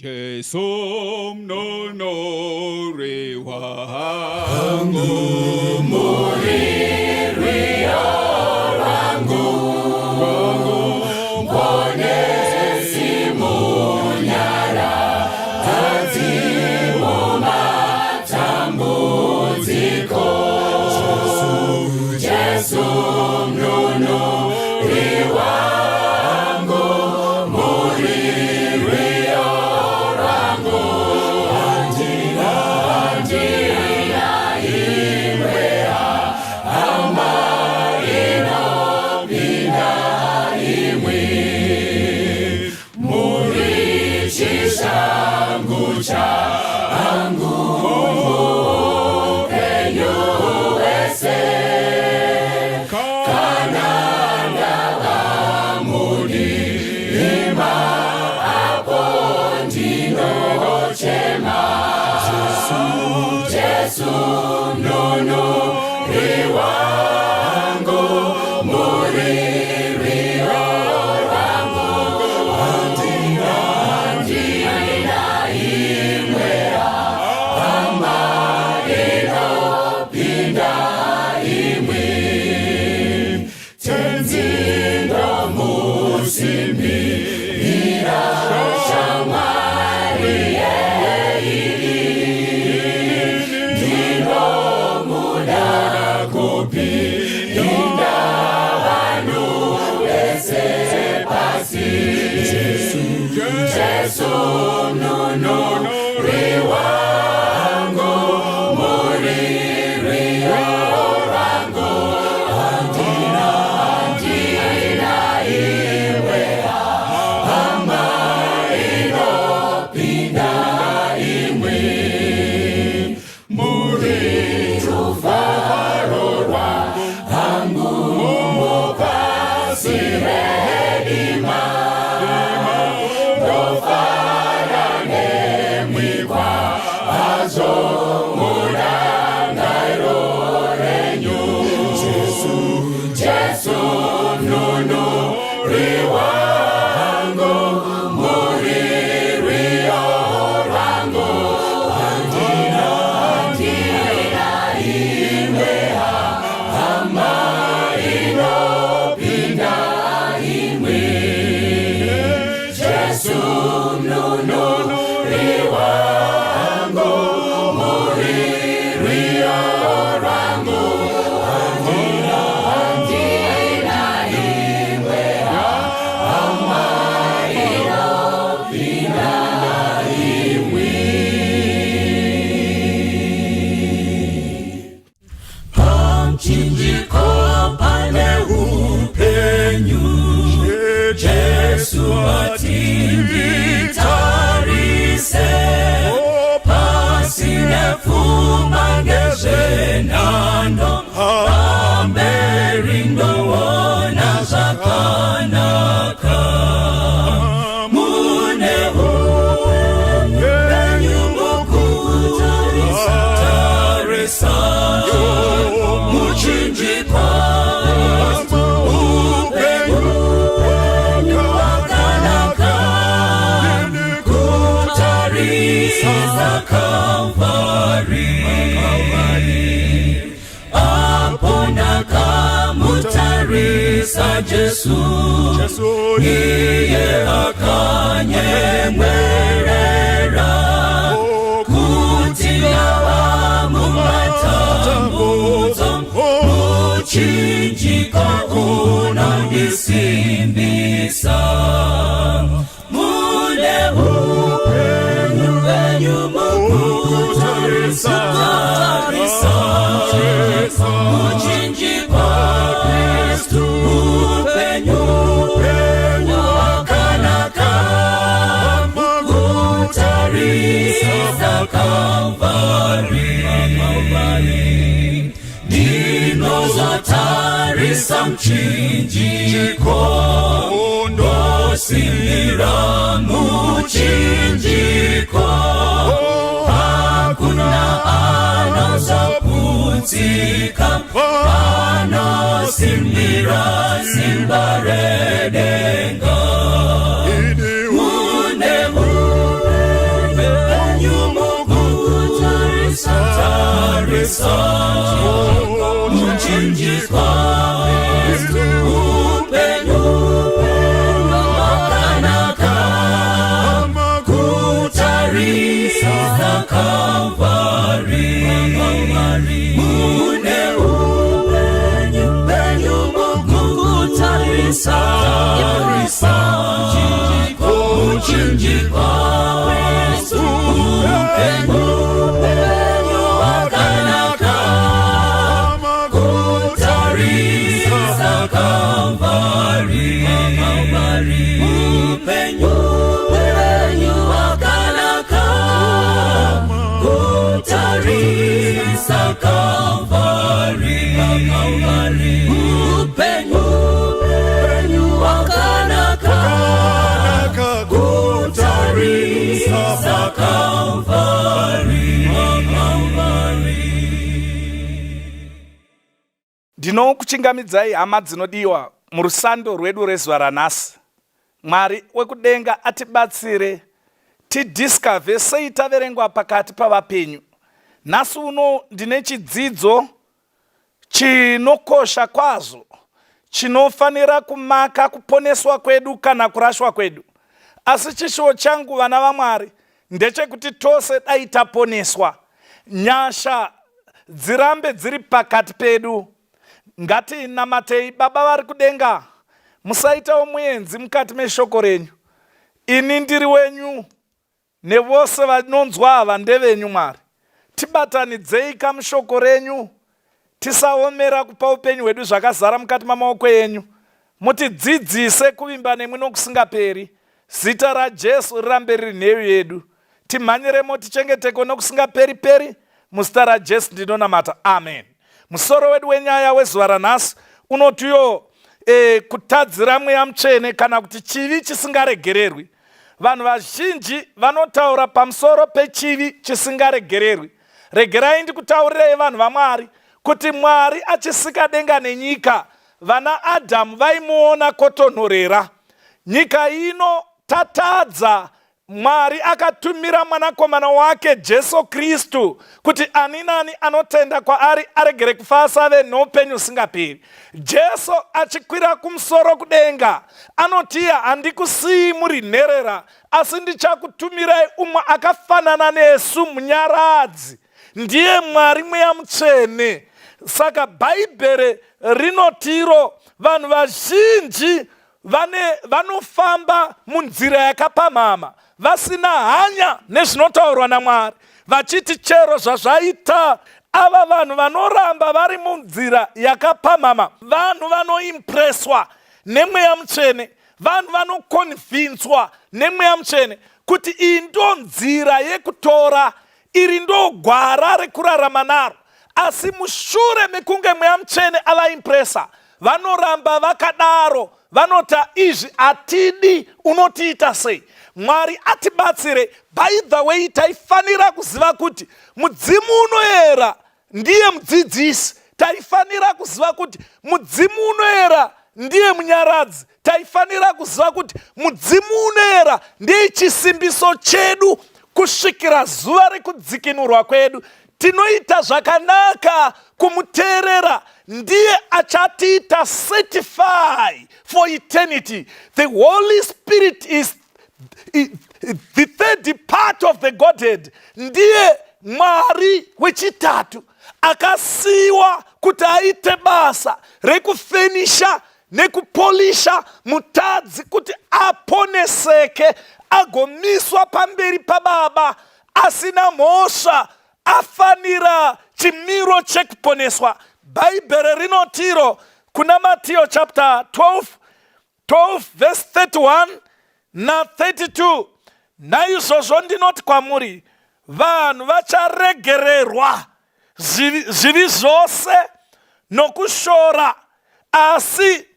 Jesu mununuri wangu. Pamchinjiko pane upenyu, Jesu atinditarise pasine pfuma ngezvenhando, pamberi ndoona zvakanaka. Mune upenyu mukutarisa muchinjikwa, upenyu hwakanaka kutarisa Kalvari. Apo ndakamutarisa Jesu, iye akanyemwerera kuti ndava mumatambudzo, muchinjiko unondisimbisa. Mune upenyu wenyu mukutarisa muchinjikwa, Kristu upenyu hwakanaka kutarisa Kalvari. Ndinozotarisa muchinjiko, ndosimbira muchinjiko, hakuna anozoputsika panosimbira simba redenga. Mune upenyu. Pamuchinjikwa Upenyu wakanaka kutarisa Calvary. Upenyu wakanaka kutarisa Calvary. Upenyu wakanaka kutarisa Calvary. Calvary. Ndinokuchingamidzai, hama dzinodiwa, murusando rwedu rwezuva ranhasi. Mwari wekudenga atibatsire tidiscover sei taverengwa pakati pavapenyu. Nhasi uno ndine chidzidzo chinokosha kwazvo chinofanira kumaka kuponeswa kwedu kana kurashwa kwedu. Asi chishuwo changu, vana vaMwari, ndechekuti tose dai taponeswa, nyasha dzirambe dziri pakati pedu. Ngatinamatei. Baba vari kudenga, musaitawo muenzi mukati meshoko renyu. Ini ndiri wenyu, nevose vanonzwa ava ndevenyu. Mwari, tibatanidzei kamushoko renyu, tisaomera kupa upenyu hwedu zvakazara mukati mamaoko enyu. Mutidzidzise kuvimba nemwi nokusingaperi. Zita raJesu rirambe riri nheyo yedu, timhanyiremo, tichengeteko nokusingaperi peri. Muzita raJesu ndinonamata, amen. Musoro wedu wenyaya wezuva ranhasi unotiyo kutadzira Mweya Mutsvene kana kuti chivi chisingaregererwi. Vanhu vazhinji vanotaura pamusoro pechivi chisingaregererwi. Regerai ndikutaurirei, vanhu vaMwari, kuti Mwari achisika denga nenyika, vana Adhamu vaimuona kotonhorera. Nyika ino tatadza. Mwari akatumira mwanakomana wake Jesu Kristu kuti ani nani anotenda kwaari aregere kufa, asave noupenyu husingaperi. Jesu achikwira kumusoro kudenga anotiya, "Handikusii muri nherera, asi ndichakutumirai umwe akafanana nesu, Munyaradzi." Ndiye Mwari Mweya Mutsvene. Saka Bhaibheri rinotiro vanhu vazhinji vane vanofamba munzira yakapamhama vasina hanya nezvinotaurwa naMwari, vachiti chero zvazvaita. Ava vanhu vanoramba vari munzira yakapamhama, vanhu vanoimpresswa neMweya Mutsvene, vanhu vanoconvinswa neMweya Mutsvene kuti iyi ndo nzira yekutora, iri ndo gwara rekurarama naro. Asi mushure mekunge Mweya Mutsvene avaimpressa, vanoramba vakadaro, vanota izvi hatidi, unotiita sei? Mwari atibatsire. By the way, taifanira kuziva kuti Mudzimu Unoyera ndiye mudzidzisi. Taifanira kuziva kuti Mudzimu Unoyera ndiye munyaradzi. Taifanira kuziva kuti Mudzimu Unoyera ndiye chisimbiso chedu kusvikira zuva rekudzikinurwa kwedu. Tinoita zvakanaka kumuteerera. Ndiye achatiita certify for eternity. The Holy Spirit is the third part of the Godhead. Ndiye Mwari wechitatu akasiyiwa kuti aite basa rekufenisha nekupolisha mutadzi kuti aponeseke, agomiswa pamberi paBaba asina mhosva, afanira chimiro chekuponeswa. Bhaibheri rinotiro kuna Matiyo chapter 12 12 verse 31 na32, "Naizvozvo ndinoti kwamuri, vanhu vacharegererwa zvivi zvose nokushora, asi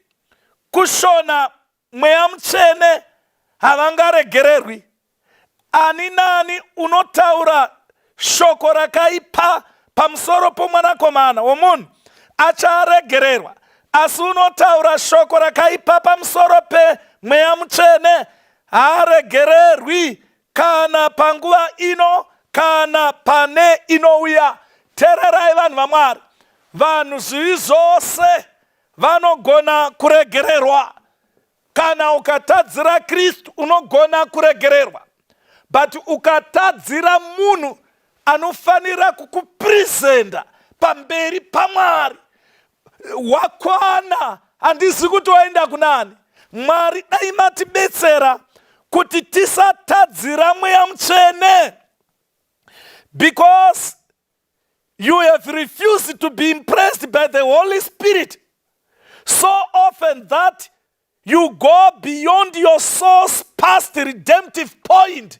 kushona Mweya Mutsvene havangaregererwi. Ani nani unotaura shoko rakaipa pamusoro poMwanakomana womunhu acharegererwa, asi unotaura shoko rakaipa pamusoro peMweya Mutsvene haaregererwi, kana panguva ino kana pane inouya." Tererai, vanhu vaMwari. Vanhu zvivi zvose vanogona kuregererwa. Kana ukatadzira Kristu, unogona kuregererwa, but ukatadzira munhu anofanira kukupresenta pamberi paMwari, wakwana. Handizi kuti waenda kunani. Mwari dai matibetsera. Kuti tisatadzira Mweya Mutsvene. Because you have refused to be impressed by the Holy Spirit so often that you go beyond your source past redemptive point,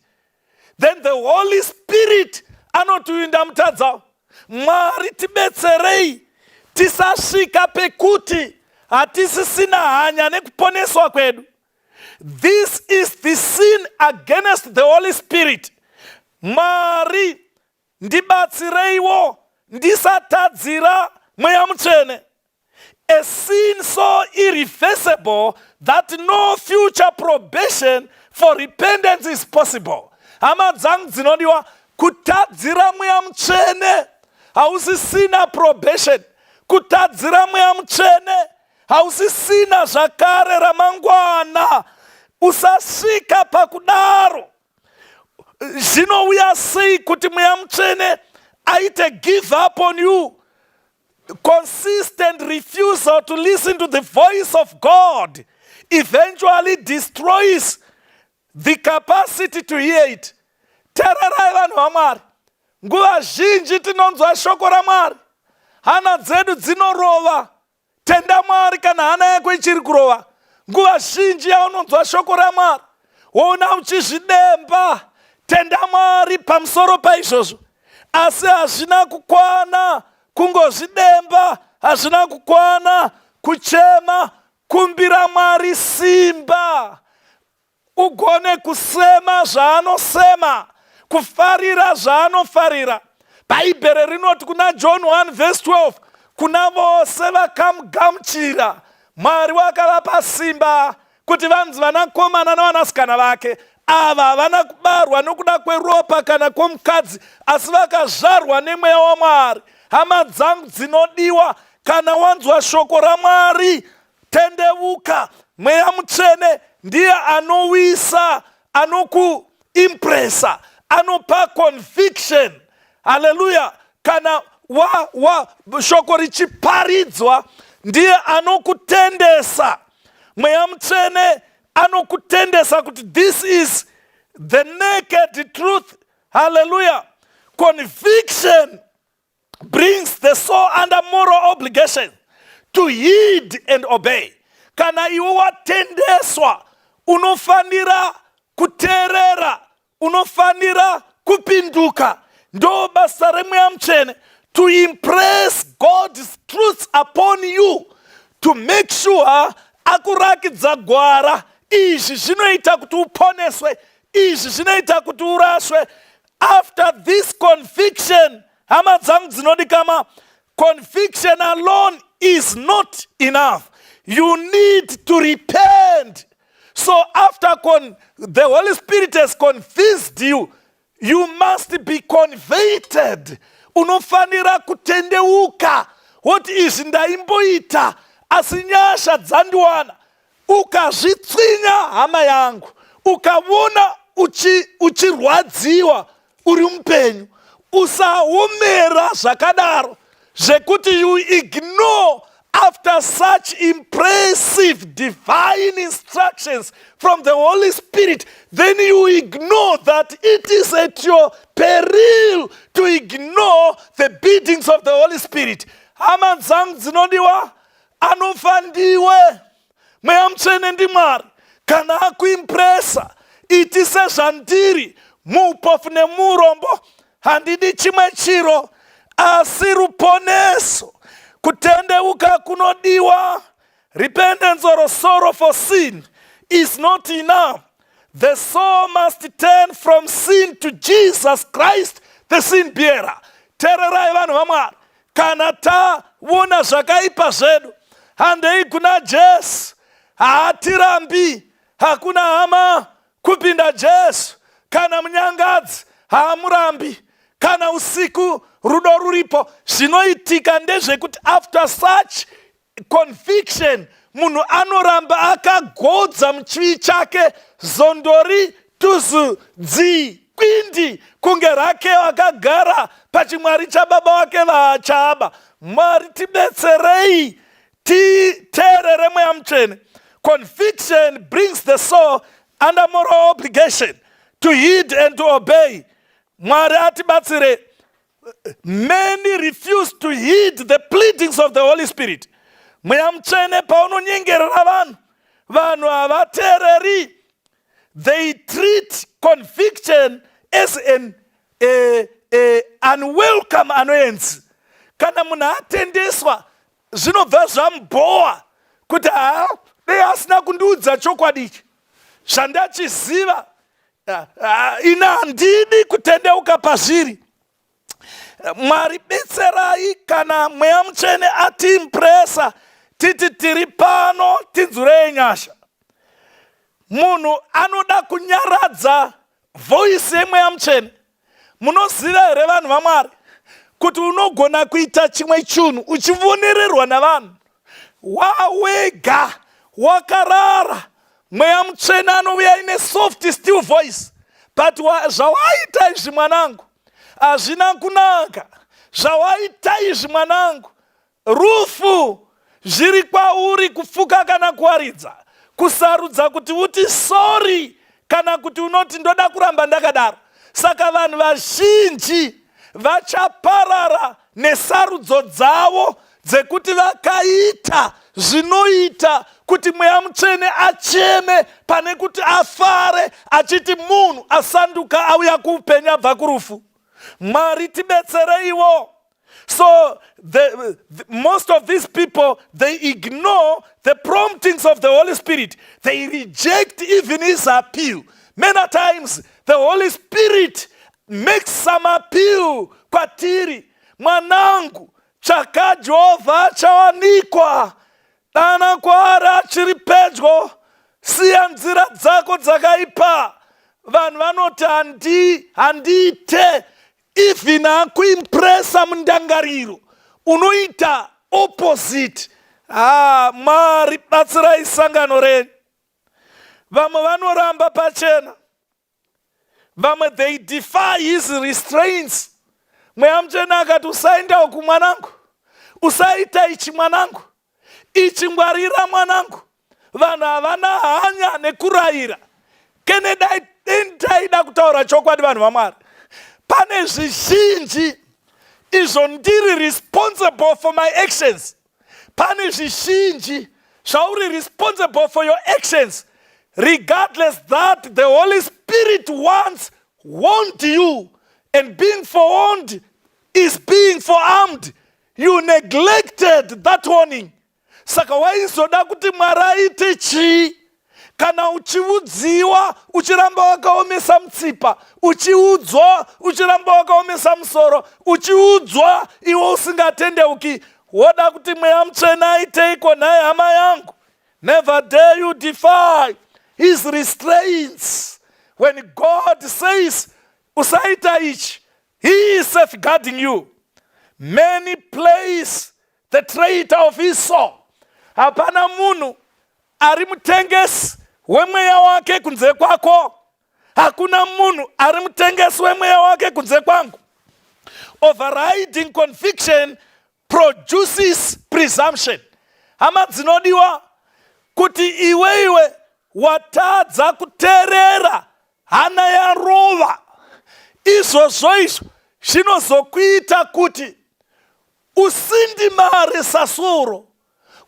then the Holy Spirit anoti, "Uyu ndamutadzawo." Mwari tibetserei tisasvika pekuti hatisisina hanya nekuponeswa kwedu. This is the sin against the Holy Spirit. Mwari ndibatsireiwo ndisatadzira Mweya Mutsvene. A sin so irreversible that no future probation for repentance is possible. Hama dzangu dzinodiwa, kutadzira Mweya Mutsvene hausisina probation. Kutadzira Mweya Mutsvene hausisina zvakare ramangwana. Usasvika pakudaro. Zvinouya sei kuti Mweya Mutsvene aite give up on you? Consistent refusal to listen to the voice of God eventually destroys the capacity to hear it. Tererai, vanhu vaMwari. Nguva zhinji tinonzwa shoko raMwari, hana dzedu dzinorova. Tenda Mwari kana hana yako ichiri kurova. Nguva zhinji yaunonzwa shoko raMwari, woona uchizvidemba, tenda Mwari pamusoro paizvozvo. Asi hazvina kukwana kungozvidemba, hazvina kukwana kuchema. Kumbira Mwari simba ugone kusema zvaanosema, kufarira zvaanofarira. Bhaibheri rinoti kuna John 1 vhesi 12, kuna vose vakamugamuchira, Mwari wakavapa simba kuti vanzi vanakomana navanasikana vake. Ava havana kubarwa nokuda kweropa kana kwomukadzi, asi vakazvarwa neMweya waMwari. Hama dzangu dzinodiwa, kana wanzwa shoko raMwari, tendeuka. Mweya Mutsvene ndiye anowisa, anokuimpresa, anopa conviction. Haleluya! Kana wa, wa shoko richiparidzwa, ndiye anokutendesa. Mweya Mutsvene anokutendesa kuti this is the naked truth. Haleluya! Conviction brings the soul under moral obligation to heed and obey. Kana iwe watendeswa, unofanira kuteerera, unofanira kupinduka. Ndo basa reMweya Mutsvene, to impress God's truths upon you, to make sure akurakidza gwara. Izvi zvinoita kuti uponeswe, izvi zvinoita kuti uraswe. After this conviction, hama dzangu dzinodikama, conviction alone is not enough. You need to repent. So after the Holy Spirit has convinced you, you must be converted. Unofanira kutendeuka, woti, "Izvi ndaimboita, asi nyasha dzandiwana." Ukazvitswinya, hama yangu, ukaona uchirwadziwa uri mupenyu, usaomera zvakadaro zvekuti you ignore. After such impressive divine instructions from the Holy Spirit, then you ignore that. It is at your peril to ignore the biddings of the Holy Spirit. Hama dzangu dzinodiwa, anofa ndiwe. Mweya Mutsvene ndiMwari. Kana akuimpresa, iti sezvandiri muupofu nemurombo, handidi chimwe chiro asi ruponeso. Kutendeuka kunodiwa. Repentance or sorrow for sin is not enough. The soul must turn from sin to Jesus Christ, the sin bearer. Tererai, vanhu vaMwari. Kana taona zvakaipa zvedu, handei kuna Jesu. Haatirambi. Hakuna hama kupinda Jesu. Kana munyangadzi haamurambi. Kana usiku rudo ruripo. Zvinoitika ndezvekuti after such conviction, munhu anoramba akagodza muchivi chake, zondori tuzu dzi kwindi, kunge rake akagara pachimwari chababa wake vachaaba. Mwari tibetserei titeerere Mweya Mutsvene. Conviction brings the soul under moral obligation to heed and obey. Under moral obligation to heed and to obey. Mwari atibatsire. Many refuse to heed the pleadings of the Holy Spirit. Mweya Mutsvene paunonyengerera vanhu, vanhu havateereri. They treat conviction as an a unwelcome annoyance. Kana munhu atendeswa, zvinobva zvamubhowa kuti haa, dei asina kundiudza chokwadi ichi zvandachiziva, ina handidi kutendeuka pazviri. Mwari betserai, kana Mweya Mutsvene atiimpresa, titi tiri pano, tinzwirei nyasha. Munhu anoda kunyaradza voice yeMweya Mutsvene. Munoziva here, vanhu vaMwari, kuti unogona kuita chimwe chinhu uchivonererwa navanhu, wawega wakarara, Mweya Mutsvene anouya ine soft still voice, but zvawaita izvi, mwanangu, hazvina kunaka. Zvawaita izvi, mwanangu, rufu. Zviri kwauri kufuka kana kuwaridza, kusarudza kuti uti sorry kana kuti unoti ndoda kuramba ndakadaro. Saka vanhu vazhinji vachaparara nesarudzo dzavo dzekuti vakaita zvinoita kuti Mweya Mutsvene acheme pane kuti afare achiti munhu asanduka, auya kuupenyu abva kurufu. Mwari tibetsereiwo. So most of these people, they ignore the promptings of the Holy Spirit. They reject even his appeal. Many times the Holy Spirit makes some appeal kwatiri: "Mwanangu, tsvaka Jehovha achawanikwa, dana kwaari achiri pedyo, siya nzira dzako dzakaipa." Vanhu vanoti handiite. Even akuimpresa mundangariro, unoita opposite. Ha, Mwari batsirai sangano renyu. Vamwe vanoramba pachena, vamwe they defy his restraints. Mweya Mutsvene akati, "Usaenda uku, mwanangu, usaita ichi, mwanangu, ichi ngwarira, mwanangu." Vanhu havana hanya nekurayira. Kene dai taida kutaura chokwadi, vanhu vaMwari, pane zvizhinji izvo ndiri responsible for my actions. Pane zvizhinji zvauri responsible for your actions, regardless that the Holy Spirit once warned you, and being forewarned is being forearmed. You neglected that warning. Saka waizoda kuti Mwari aite chii kana uchiudziwa uchiramba wakaomesa mutsipa, uchiudzwa uchiramba wakaomesa musoro, uchiudzwa iwe usingatendeuki? Woda kuti Mweya Mutsvene aiteiko nhai, hama yangu? Never dare you defy his restraints. When God says usaita ichi, he is safeguarding you. Many place the traitor of his soul. Hapana munhu ari mutengesi wemweya wake kunze kwako. Hakuna munhu ari mutengesi wemweya wake kunze kwangu. Overriding conviction produces presumption. Hama dzinodiwa, kuti iweiwe watadza kuteerera, hana yarova, izvozvo izvo zvinozokuita kuti usindimare sasuro,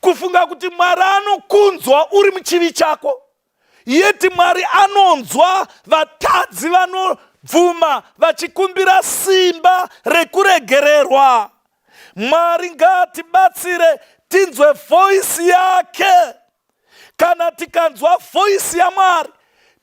kufunga kuti Mwari anokunzwa uri muchivi chako. Yeti Mwari anonzwa vatadzi vanobvuma vachikumbira simba rekuregererwa. Mwari ngaatibatsire tinzwe voice yake. Kana tikanzwa voice yaMwari,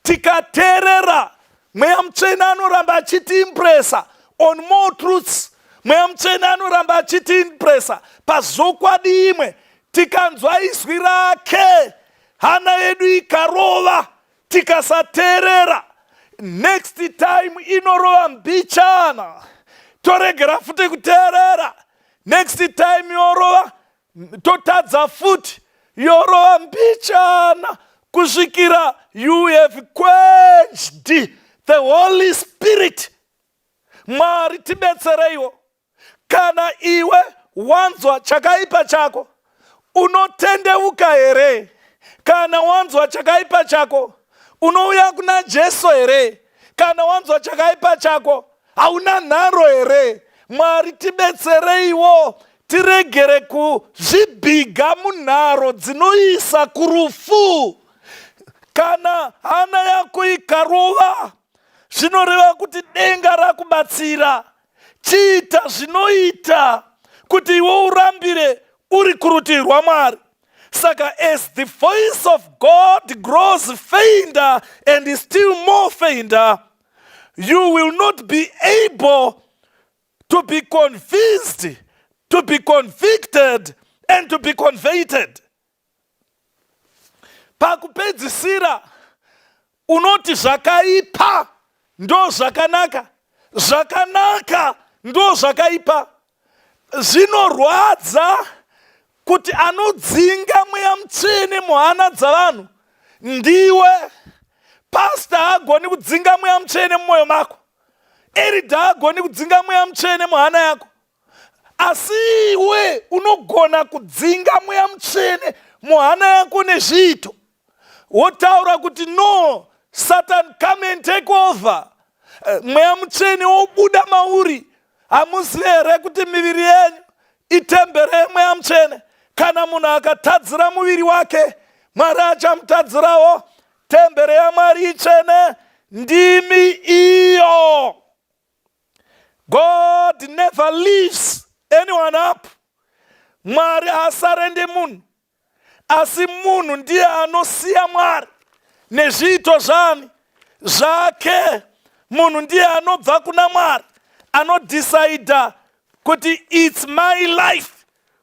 tikateerera, Mweya Mutsvene anoramba achitiimpresa on more truths. Mweya Mutsvene anoramba achitiimpresa pazvokwadi imwe. Tikanzwa izwi rake, hana yedu ikarova, tikasateerera, next time inorova mbichana, toregera futi kuteerera. Next time yorova, totadza futi, yorova mbichana, kusvikira you have quenched the Holy Spirit. Mwari tibetsereiwo. Kana iwe wanzwa chakaipa chako, unotendeuka here? Kana wanzwa chakaipa chako, Unouya kuna Jesu here kana wanzwa chakaipa chako? Hauna nharo here? Mwari tibetsereiwo tiregere kuzvibhiga munharo dzinoisa kurufu. Kana hana yako ikarova, zvinoreva kuti denga rakubatsira. Chiita zvinoita kuti iwe urambire uri kurutivi rwaMwari. Saka as the voice of God grows fainter and still more fainter, you will not be able to be convinced, to be convicted and to be converted. Pakupedzisira unoti zvakaipa ndo zvakanaka, zvakanaka ndo zvakaipa. Zvinorwadza kuti anodzinga Mweya Mutsvene muhana dzavanhu ndiwe. Pasta haagoni kudzinga Mweya Mutsvene mumwoyo mako, eridha haagoni kudzinga Mweya Mutsvene muhana yako, asi iwe unogona kudzinga Mweya Mutsvene muhana yako nezviito, wotaura kuti, "No, Satan, come and take over." Mweya Mutsvene wobuda mauri. Hamuzivi here kuti miviri yenyu itembere yeMweya Mutsvene? Kana munhu akatadzira muviri wake, Mwari achamutadzirawo. Tembere yaMwari itsvene, ndimi iyo. God never leaves anyone up. Mwari haasarende munhu, asi munhu ndiye anosiya Mwari nezviito zvani zvake. Munhu ndiye anobva kuna Mwari, anodhisaidha kuti, "It's my life,"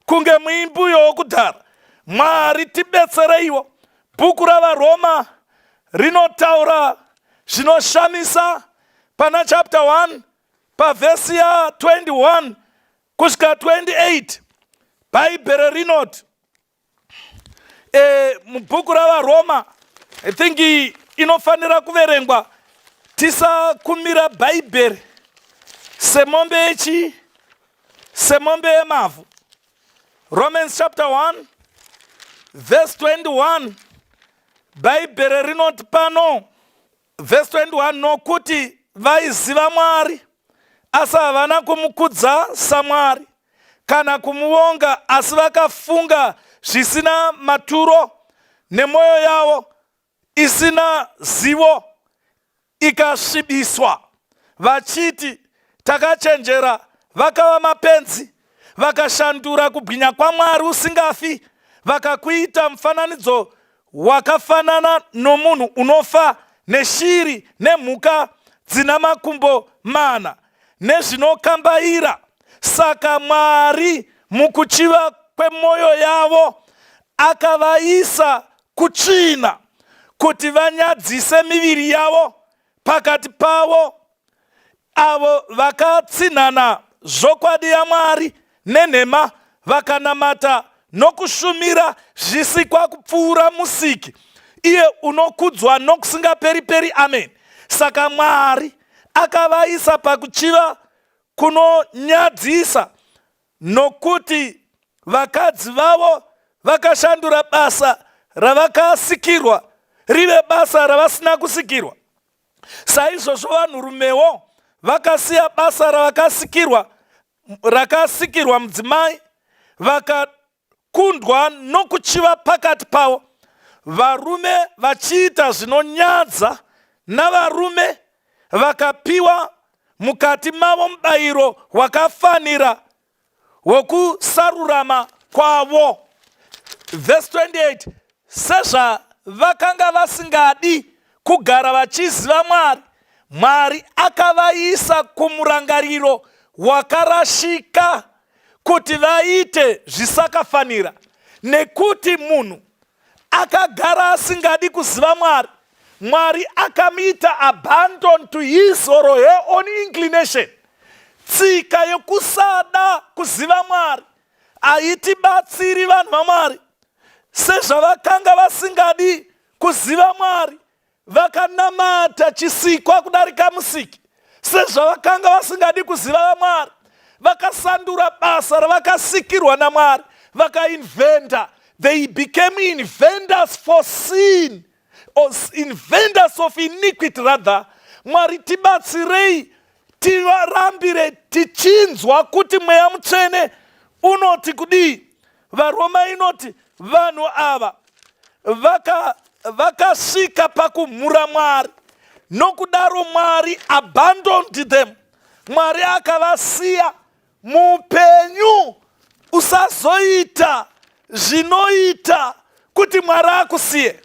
kunge muimbuyo wokudhara. Mwari tibetsereiwo. Bhuku ravaRoma rinotaura zvinoshamisa pana chapter 1, pavhesi ya21 kusvika 28. Bhaibheri rinoti mubhuku ravaRoma, I think inofanira kuverengwa, tisakumira Bhaibheri semombe yechi semombe yemavhu. Romans chapter 1 verse 21, Bhaibheri rinoti pano, verse 21, "Nokuti vaiziva Mwari, asi havana kumukudza saMwari kana kumuvonga, asi vakafunga zvisina maturo, nemwoyo yavo isina zivo ikasvibiswa. Vachiti takachenjera, vakava mapenzi, vakashandura kubwinya kwaMwari usingafi, vakakuita mufananidzo wakafanana nomunhu unofa, neshiri, nemhuka dzina makumbo mana, nezvinokambaira. Saka Mwari mukuchiva kwemwoyo yavo akavaisa kutsvina, kuti vanyadzise miviri yavo pakati pavo avo vakatsinhana zvokwadi yaMwari nenhema, vakanamata nokushumira zvisikwa kupfuura Musiki, iye unokudzwa nokusingaperi-peri. Amen." Saka Mwari akavaisa pakuchiva kunonyadzisa, nokuti vakadzi vavo vakashandura basa ravakasikirwa rive basa ravasina kusikirwa. Saizvozvo vanhurumewo vakasiya basa ravakasikirwa, rakasikirwa mudzimai, vakakundwa nokuchiva pakati pavo, varume vachiita zvinonyadza navarume, vakapiwa mukati mavo mubayiro wakafanira wokusarurama kwavo. Vhesi 28, "Sezvavakanga vasingadi kugara vachiziva Mwari, Mwari akavaisa kumurangariro wakarashika kuti vaite zvisakafanira." Nekuti munhu akagara asingadi kuziva Mwari, Mwari akamuita abandon to his or her own inclination. Tsika yokusada kuziva Mwari haitibatsiri, vanhu vaMwari. Sezvavakanga vasingadi kuziva Mwari, vakanamata chisikwa kudarika Musiki. Sezvavakanga vasingadi kuziva vaMwari, vakasandura basa ravakasikirwa naMwari, vakainventa. They became inventors for sin. Inventors of iniquity rather. Mwari, tibatsirei tivarambire tichinzwa kuti Mweya Mutsvene unoti kudii. VaRoma inoti vanhu ava vakasvika vaka pakumhura Mwari, nokudaro Mwari abandoned them, Mwari akavasiya. Muupenyu usazoita zvinoita kuti Mwari akusiye.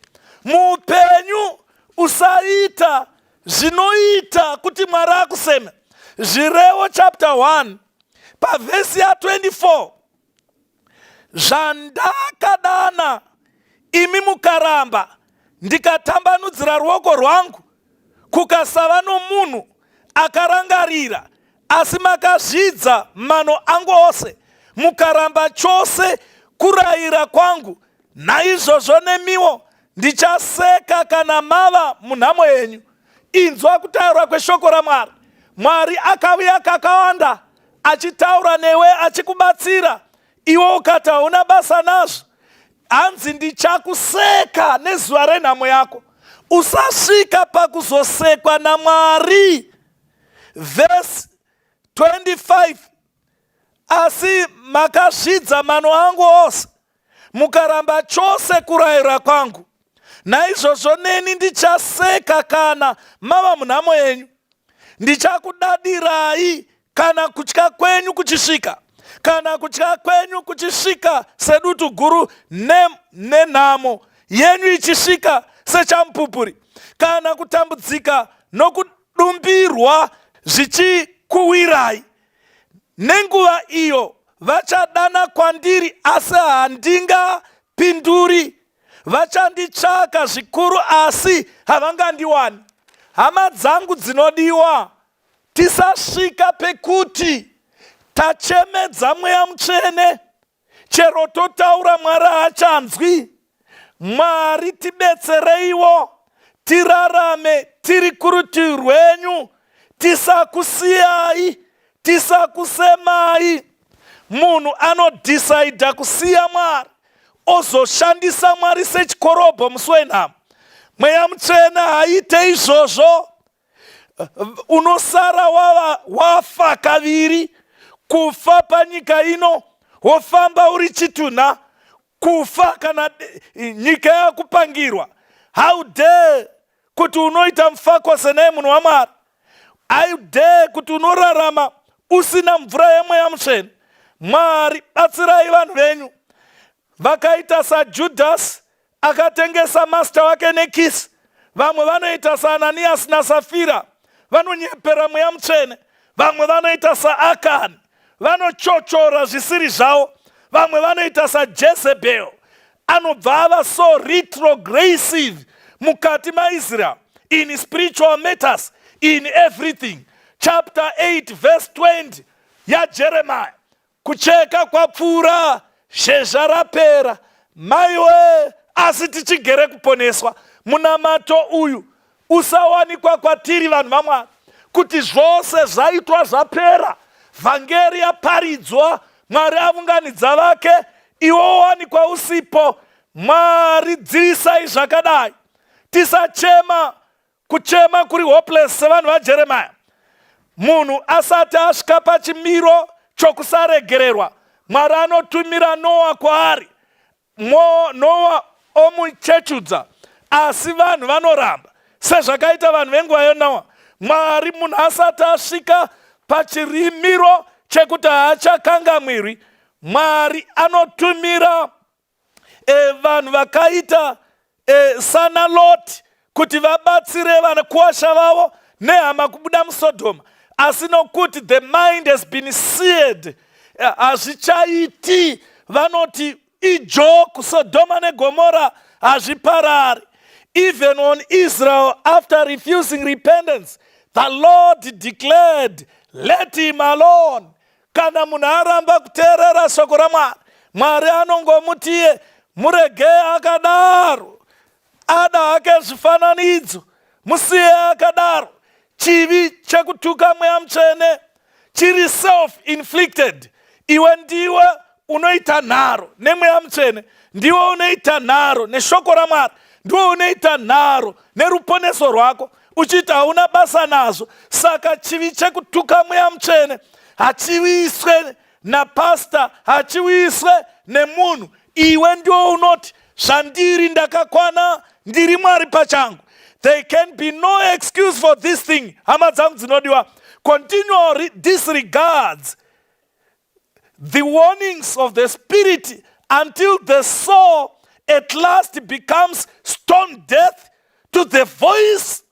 Muupenyu usaita zvinoita kuti Mwari akuseme. Zvirevo chapter 1 pavhesi ya24: "Zvandakadana, imi mukaramba, ndikatambanudzira ruoko rwangu, kukasava nomunhu akarangarira. Asi makazvidza mano angu ose, mukaramba chose kurayira kwangu. Naizvozvo nemiwo ndichaseka kana mava munhamo yenyu." Inzwa kutaura kweshoko raMwari. Mwari akauya kakawanda achitaura newe, achikubatsira, iwe ukati hauna basa nazvo. Hanzi, "Ndichakuseka nezuva renhamo yako." Usasvika pakuzosekwa naMwari. Vhesi 25: "Asi makazvidza mano angu ose, mukaramba chose kurayira kwangu. Naizvozvo neni ndichaseka kana mava munhamo yenyu, ndichakudadirai kana kutya kwenyu kuchisvika, kana kutya kwenyu kuchisvika sedutu guru, nenhamo yenyu ichisvika sechamupupuri, kana kutambudzika nokudumbirwa zvichikuwirai. Nenguva iyo vachadana kwandiri, asi handingapinduri; vachanditsvaka zvikuru, asi havangandiwani." Hama dzangu dzinodiwa, tisasvika pekuti tachemedza Mweya Mutsvene, chero totaura Mwari haachanzwi. Mwari, tibetsereiwo tirarame tiri kurutivi rwenyu, tisakusiyai, tisakusemai. Munhu anodhisaidha kusiya Mwari, ozoshandisa Mwari sechikorobho musi wenhamo. Mweya Mutsvene haaite izvozvo. Unosara wava wafa kaviri: kufa panyika ino, wofamba uri chitunha, kufa kana nyika yakupangirwa. How dare kuti unoita mufakose naye munhu waMwari? How dare kuti unorarama usina mvura yeMweya Mutsvene? Mwari, batsirai vanhu venyu. Vakaita saJudhasi akatengesa master wake nekiss. Vamwe vanoita saAnaniyasi naSafira, vanonyepera Mweya Mutsvene. Vamwe vanoita saAkani, vanochochora zvisiri zvavo. Vamwe vanoita saJezebhel, anobva ava so retrogressive mukati maIsrael in spiritual matters, in everything. Chapter 8 verse 20 yaJeremiah: "Kucheka kwapfuura, zhezha rapera, maiwe, asi tichigere kuponeswa." Munamato uyu usawanikwa kwatiri, vanhu vaMwari, kuti zvose zvaitwa, zvapera, vhangeri yaparidzwa, Mwari avunganidza vake, iwe wawanikwa usipo. Mwari, dzivisai zvakadai. Tisachema kuchema kuri hopeless sevanhu vaJeremaya. Munhu asati asvika pachimiro chokusaregererwa, Mwari anotumira Noa kwaari. Noa omuchechudza, asi vanhu vanoramba sezvakaita vanhu venguva yoNoa. Mwari, munhu asati asvika pachirimiro chekuti haachakangamwirwi, Mwari anotumira vanhu vakaita sana Lot kuti vabatsire vanakuwasha vavo nehama kubuda muSodhoma. Asi nokuti the mind has been seared, hazvichaiti. Vanoti ijoke, Sodhoma neGomora hazviparari. Even on Israel, after refusing repentance, the Lord declared, "Let him alone." Kana munhu aramba kuteerera shoko raMwari, Mwari anongomutiye, "Murege akadaro, ada hake zvifananidzo, musiye akadaro." Chivi chekutuka Mweya Mutsvene chiri self inflicted. Iwe ndiwe unoita nharo neMweya Mutsvene, ndiwe unoita nharo neshoko raMwari. Ndiwe unoita nharo neruponeso rwako uchiiti hauna basa nazvo. Saka chivi chekutuka Mweya Mutsvene hachiwiswe napasta, hachiwiswe nemunhu. Iwe ndiwe unoti, "Zvandiri ndakakwana, ndiri Mwari pachangu." There can be no excuse for this thing. Hama dzangu dzinodiwa, continual disregards the warnings of the Spirit until the soul at last becomes stone deaf to the voice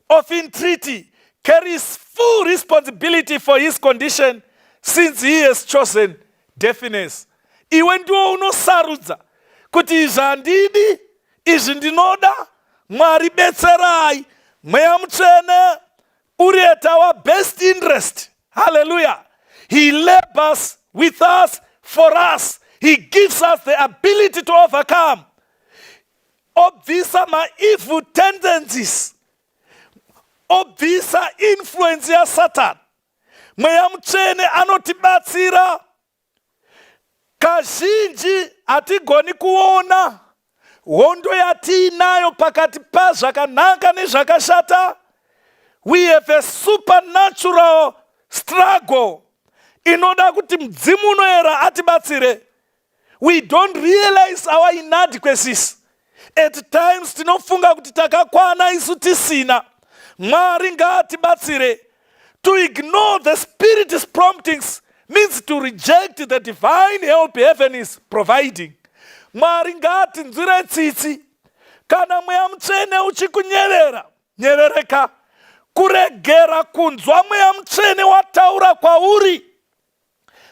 of entreaty carries full responsibility for his condition, since he has chosen deafness. Iwe ndiwo unosarudza kuti izvi handidi, izvi ndinoda. Mwari betserai. Mweya Mutsvene uri at our best interest. Hallelujah. He labors with us, for us. He gives us the ability to overcome, obvisa maevil tendencies, obvisa influence yaSatani. Mweya Mutsvene anotibatsira. Kazhinji hatigoni kuona hondo yatiinayo pakati pazvakanaka nezvakashata. We have a supernatural struggle inoda kuti Mudzimu Unoyera atibatsire. We don't realize our inadequacies at times. Tinofunga kuti takakwana, isu tisina. Mwari ngaatibatsire. To ignore the Spirit's promptings means to reject the divine help heaven is providing. Mwari ngaatinzwire tsitsi. Kana Mweya Mutsvene uchikunyevera, nyevereka. Kuregera kunzwa Mweya Mutsvene wataura kwauri,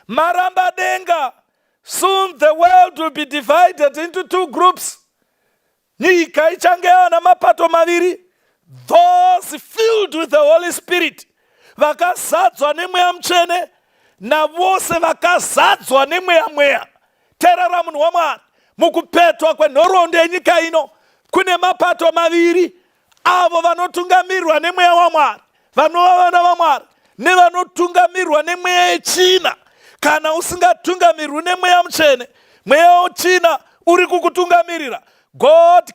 maramba denga. Soon the world will be divided into two groups. Nyika ichange yava namapato maviri: those filled with the Holy Spirit, vakazadzwa neMweya Mutsvene, navose vakazadzwa nemweya mweya. Teerera, munhu waMwari, mukupetwa kwenhoroondo yenyika ino kune mapato maviri: avo vanotungamirirwa nemweya waMwari, vanova vana vaMwari, nevanotungamirwa nemweya yechina. Kana usingatungamirwi neMweya Mutsvene, mweya wechina uri kukutungamirira. God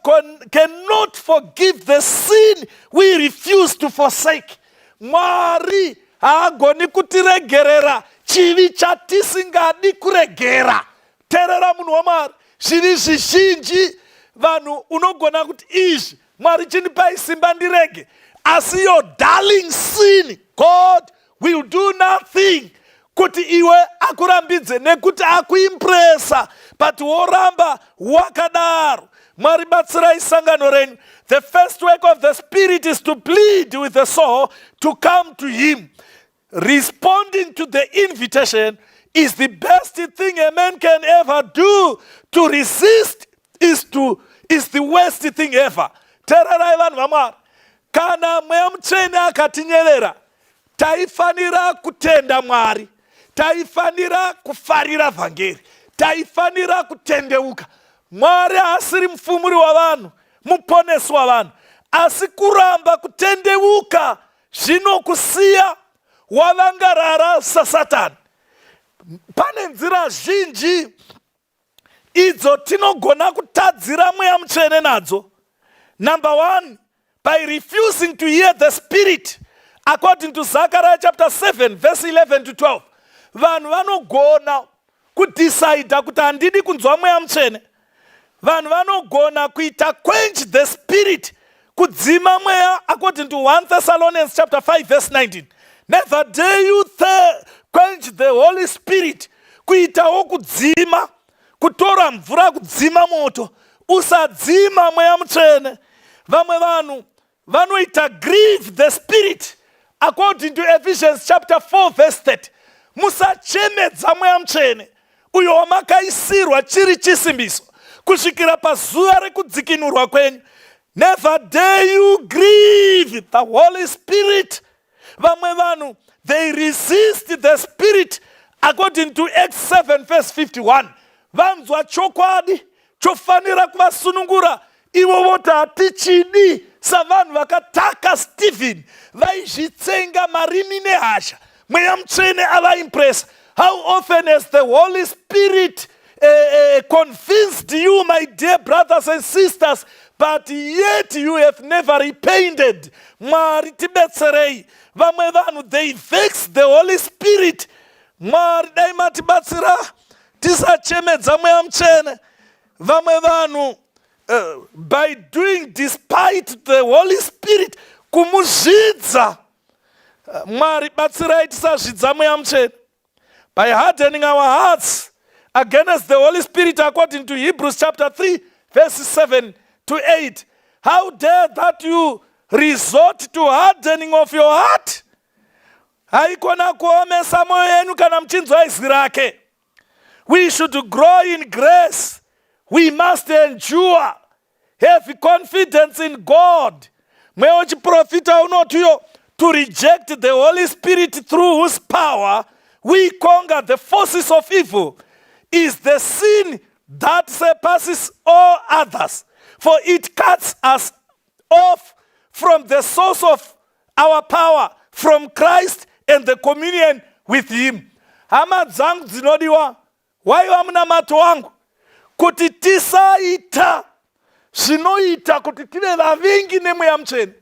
cannot forgive the sin we refuse to forsake. Mwari haagoni kutiregerera chivi chatisingadi kuregera. Teerera, munhu waMwari, zvivi zvizhinji vanhu unogona kuti, "Izvi, Mwari chindipai simba ndirege," asi your darling sin, God will do nothing kuti iwe akurambidze nekuti akuimpresa, but woramba wakadaro. Mwari batsirai sangano renyu. The first work of the Spirit is to plead with the soul to come to him. Responding to the invitation is the best thing a man can ever do. To resist is the worst thing ever. Teererai, vanhu vaMwari, kana Mweya Mutsvene akatinyevera, taifanira kutenda Mwari, taifanira kufarira vhangeri, taifanira kutendeuka. Mwari haasiri mufumuri wavanhu, muponesi wavanhu. Asi kuramba kutendeuka zvinokusiya wavangarara saSatani. Pane nzira zhinji idzo tinogona kutadzira Mweya Mutsvene nadzo. Number one, by refusing to hear the Spirit, according to Zechariah chapter 7 verse 11 to 12. Vanhu vanogona kudhisaidha kuti, "Handidi kunzwa Mweya Mutsvene." Vanhu vanogona kuita quench the Spirit, kudzima mweya, according to 1 Thessalonians chapter 5 verse 19: "Never dare you quench the Holy Spirit." Kuitawo kudzima, kutora mvura kudzima moto. Usadzima Mweya Mutsvene. Vamwe vanhu vanoita grieve the Spirit, according to Ephesians chapter 4 verse 30: "Musachemedza Mweya Mutsvene, uyo wamakaisirwa chiri chisimbiso kusvikira pazuva rekudzikinurwa kwenyu." Never dare you grieve the Holy Spirit. Vamwe vanhu, they resist the Spirit, according to Acts 7 verse 51. Vanzwa chokwadi chofanira kuvasunungura, ivo voti, "Hatichidi." Savanhu vakataka Stephen, vaizvitsenga marimi nehasha. Mweya Mutsvene avaimpressa. How often has the Holy Spirit convinced you, my dear brothers and sisters, But yet you have never repented. Mwari tibetserei. Vamwe vanhu they vex the Holy Spirit. Mwari dai matibatsira tisachemedza Mweya Mutsvene. Vamwe vanhu by doing despite the Holy Spirit, kumuzvidza. Mwari batsirai tisazvidza Mweya Mutsvene. By hardening our hearts against the Holy Spirit, according to Hebrews chapter 3 verse 7 to 8. How dare that you resort to hardening of your heart? Haikona kuomesa mwoyo yenyu kana muchinzwa izwi rake. We should grow in grace. We must endure, have confidence in God. Mweya wechiprofita unotiyo to reject the Holy Spirit, through whose power we conquer the forces of evil, is the sin that surpasses all others, for it cuts us off from the source of our power, from Christ and the communion with him. Hama dzangu dzinodiwa, waiva munamato wangu kuti tisaita zvinoita kuti tive vavengi neMweya Mutsvene.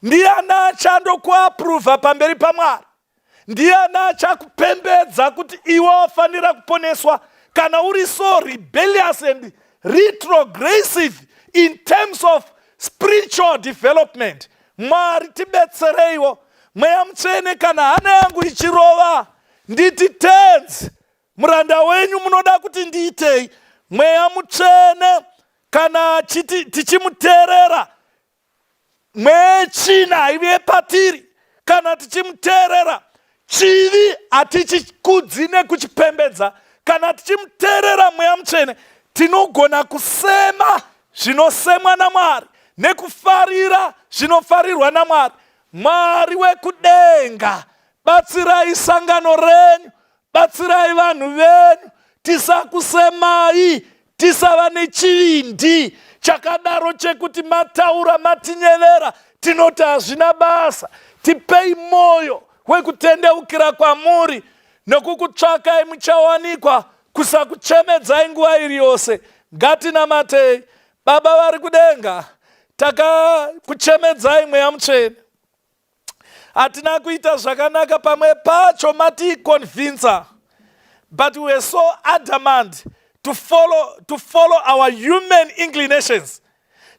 Ndiani achandokuapuruvha pamberi paMwari? Ndiani achakupembedza kuti iwe wafanira kuponeswa kana uri so rebellious and retrogressive in terms of spiritual development? Mwari tibetsereiwo. Mweya Mutsvene, kana hana yangu ichirova, nditi, "Tenzi, muranda wenyu, munoda kuti ndiitei?" Mweya Mutsvene, kana tichimuteerera, mwechina haive patiri. Kana tichimuteerera, chivi hatichikudzi nekuchipembedza. Kana tichimuteerera Mweya Mutsvene, tinogona kusema zvinosemwa naMwari nekufarira zvinofarirwa naMwari. Mwari wekudenga, batsirai sangano renyu, batsirai vanhu venyu, tisakusemai, tisava nechivindi chakadaro chekuti mataura, matinyevera, tinoti hazvina basa. Tipei mwoyo wekutendeukira kwamuri, nokukutsvakai muchawanikwa, kusakuchemedzai nguva iri yose. Ngatinamatei. Baba vari kudenga, takakuchemedzai Mweya Mutsvene. Hatina kuita zvakanaka. Pamwe pacho maticonvinsa, but we were so adamant to follow our human inclinations.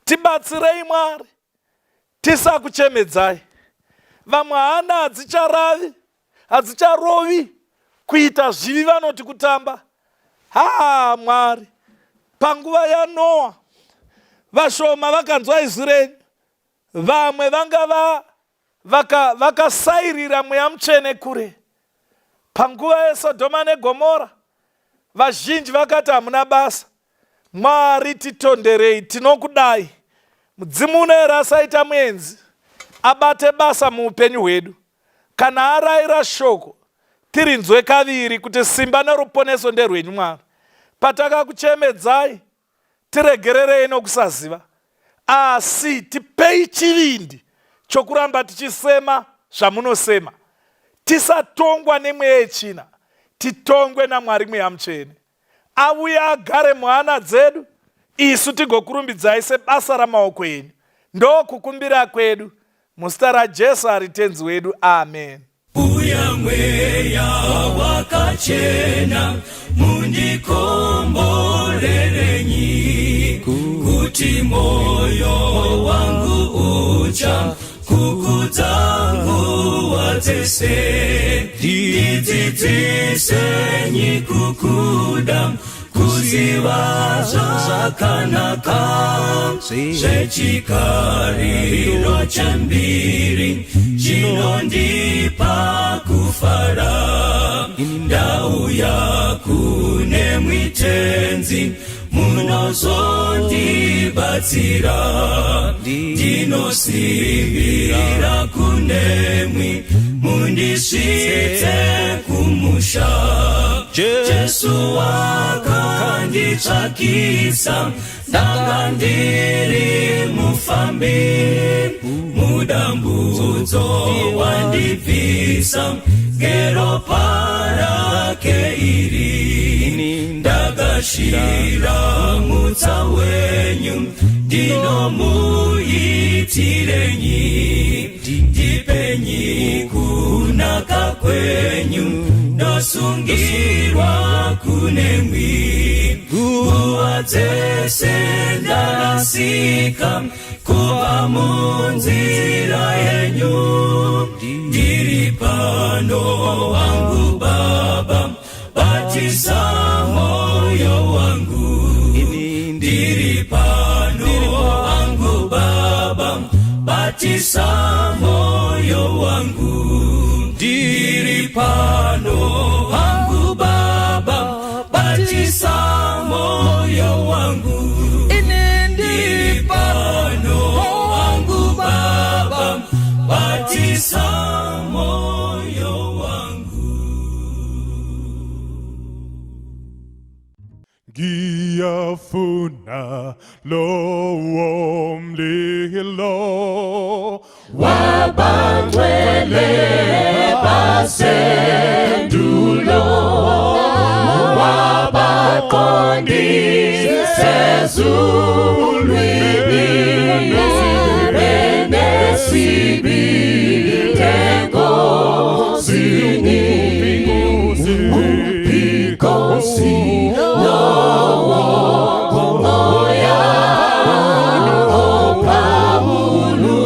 Tibatsirei Mwari, tisakuchemedzai. Vamwe hana hadzicharavi, hadzicharovi. Kuita zvivi vanoti kutamba. Ha, Mwari, panguva yaNoa vashoma vakanzwa izwi renyu. Vamwe vanga vakasairira Mweya Mutsvene kure. Panguva yeSodhoma neGomora vazhinji vakati hamuna basa. Mwari titonderei, tinokudai. Mudzimu unoera asaita muenzi, abate basa muupenyu hwedu. Kana arayira shoko, tirinzwe kaviri kuti simba neruponeso nderwenyu. Mwari, patakakuchemedzai, tiregererei nokusaziva, asi tipei chivindi chokuramba tichisema zvamunosema. Tisatongwa nemweya yechina, titongwe naMwari Mweya Mutsvene. Auye agare muhana dzedu, isu tigokurumbidzai sebasa ramaoko enyu. Ndokukumbira kwedu muzita raJesu ari Tenzi wedu, amen. Uya Mweya Wakachena, mundikomborerenyi kuti moyo wangu ucha kukudza nguva dzese. Ndidzidzisenyi kukuda, kuziva zvakanaka zvechikariro chembiri chinondipa kufara. Ndauya kune mwitenzi, munozondibatsira. Ndinosimbira kunemwi, mundisvitse kumusha. Jesu wakanditsvakisa, ndanga ndiri mufambi mudambudzo, wandibvisa ngeropa rake iri. Ndagashira mutsa wenyu. Ndinomuitirenyi? Ndipenyi kunaka kwenyu, ndosungirwa kunemwi. Nguva dzese ndarasika kubva munzira yenyu. Ndiri pano wangu Baba, batisa moyo wangu. Ndiri pano wangu Baba, batisa moyo wangu. Ndiri pano wangu Baba, batisa moyo wangu. Ndiri pano wangu Baba, batisa moyo wangu. Ngiyafuna lowo mlilo. Wabangcwele basendulo, wabaqondise ezulwini, benesibindi enkosini. Inkosi lowo moya, oPawulu,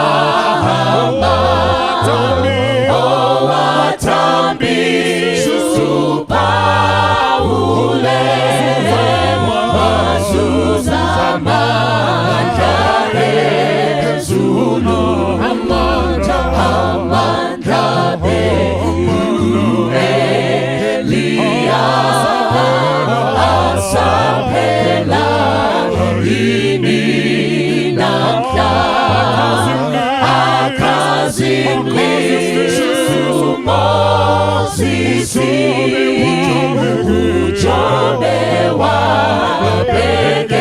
Abrahama, owathambisa uPawule, wazuza amandla ezulu, amandla, amandla Eliya asaphela yini namhla? Akhazimlisa uMoses, uJobe wabheka.